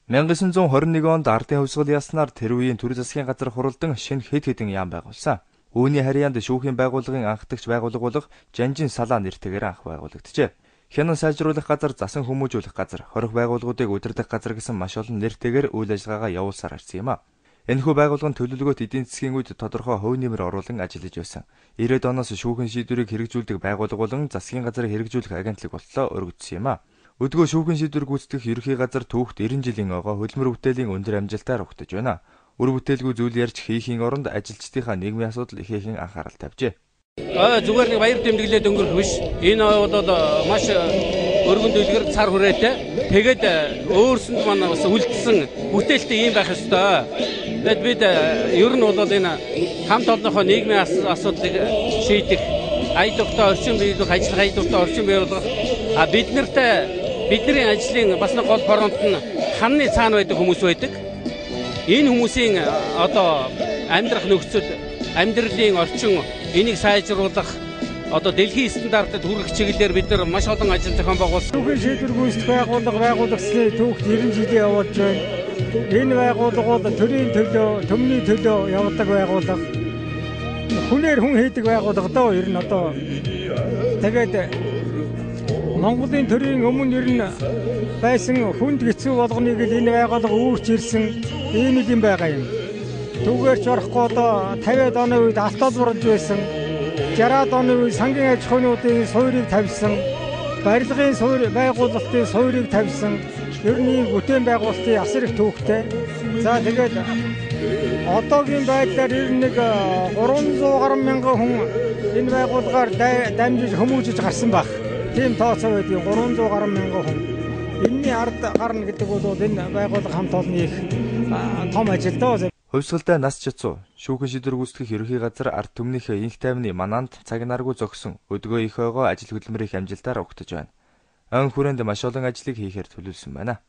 1921 онд ардын хувьсгал яснаар тэр үеийн төр засгийн газар хуралдан шинэ хэд хэдэн яам байгуулсан. Үүний харьяанд шүүхийн байгууллагын анхдагч байгууллага болох Жанжин салаа нэртэйгээр анх байгуулагджээ. Хянан сайжруулах газар, засан хүмүүжүүлэх газар, хорих байгууллагуудыг удирдах газар гэсэн маш олон нэртэйгээр үйл ажиллагаагаа явуулсаар ирсэн юм а. Энэхүү байгууллага нь төлөвлөгөөт эдийн засгийн үед тодорхой хувь нэмэр оруулан ажиллаж байсан. 90-ад оноос шүүхийн шийдвэрийг хэрэгжүүлдэг байгууллага болон засгийн газрыг хэрэгжүүлэх агентлаг болтлоо өргөдсөн юм а. Өдгөө шүүхийн шийдвэр гүйцэтгэх ерөнхий газар түүхт 90 жилийн огоо хөдөлмөр бүтээлийн өндөр амжилтаар угтаж байна. Үр бүтээлгүй зүйл ярьж хийхийн оронд ажилчдынхаа нийгмийн асуудал ихээхэн анхаарал тавьжээ. Зүгээр нэг баяр тэмдэглээд өнгөрөх биш. Энэ бол маш өргөн дэлгэр цар хүрээтэй. Тэгээд өөрсөнд маань бас үлдсэн бүтээлтэй юм байх ёстой. Тэгээд бид ер нь бол энэ хамт олонныхоо нийгмийн асуудлыг шийдэх, ая дуртай орчин биелүүлэх, ажиллах ая дуртай орчин бий болгох. А бид нартай бидний ажлын бас нэг гол фронт нь ханны цаана байдаг хүмүүс байдаг. Энэ хүмүүсийн одоо амьдрах нөхцөл, амьдралын орчин энийг сайжруулах, одоо дэлхийн стандартад хүрэх чиглэлээр бид нар маш олон ажил зохион байгуулсан. Шүүхийн шийдвэр гүйцэтгэх байгууллага байгуулагчны түүхт 90 жилийн явуулж байна. Энэ байгууллага бол төрийн төлөө, төмний төлөө явдаг байгууллага. Хүнээр хүн хийдэг байгууллага доо ер нь одоо. Тэгээд Монголын төрийн өмнө ер нь байсан хүнд хэцүү болгоныг л энэ байгууллага үүрч ирсэн ийм л юм байгаа юм. Түүгээр ч орохгүй одоо 50-ад оны үед алт олборлож байсан. 60-ад оны үед сангийн аж ахуйнуудын суурийг тавьсан. Барилгын суур байгуулалтын суурийг тавьсан. Ер нь ийм бүтээн байгуулалтын асар их түүхтэй. За тэгээд одоогийн байдлаар ер нь нэг 300 гаруй мянган хүн энэ байгууллагаар дамжиж хүмүүжиж гарсан байх. Тийм тооцоо байдгийг 300 гаруй мянган хүн. Энэний ард гарна гэдэг бол энэ байгууллага хамт олонны их том ажил доо. Хувьсгалдаа нас чацуу шүүхэн шийдвэр гүйцэтгэх ерөнхий газар ард түмнийхээ инх тайвны манаанд цагнааргүй зогсон өдгөө их ойгоо ажил хөдөлмөрийн амжилтаар угтаж байна. Он хүрээнд маш олон ажлыг хийхээр төлөвлөсөн байна.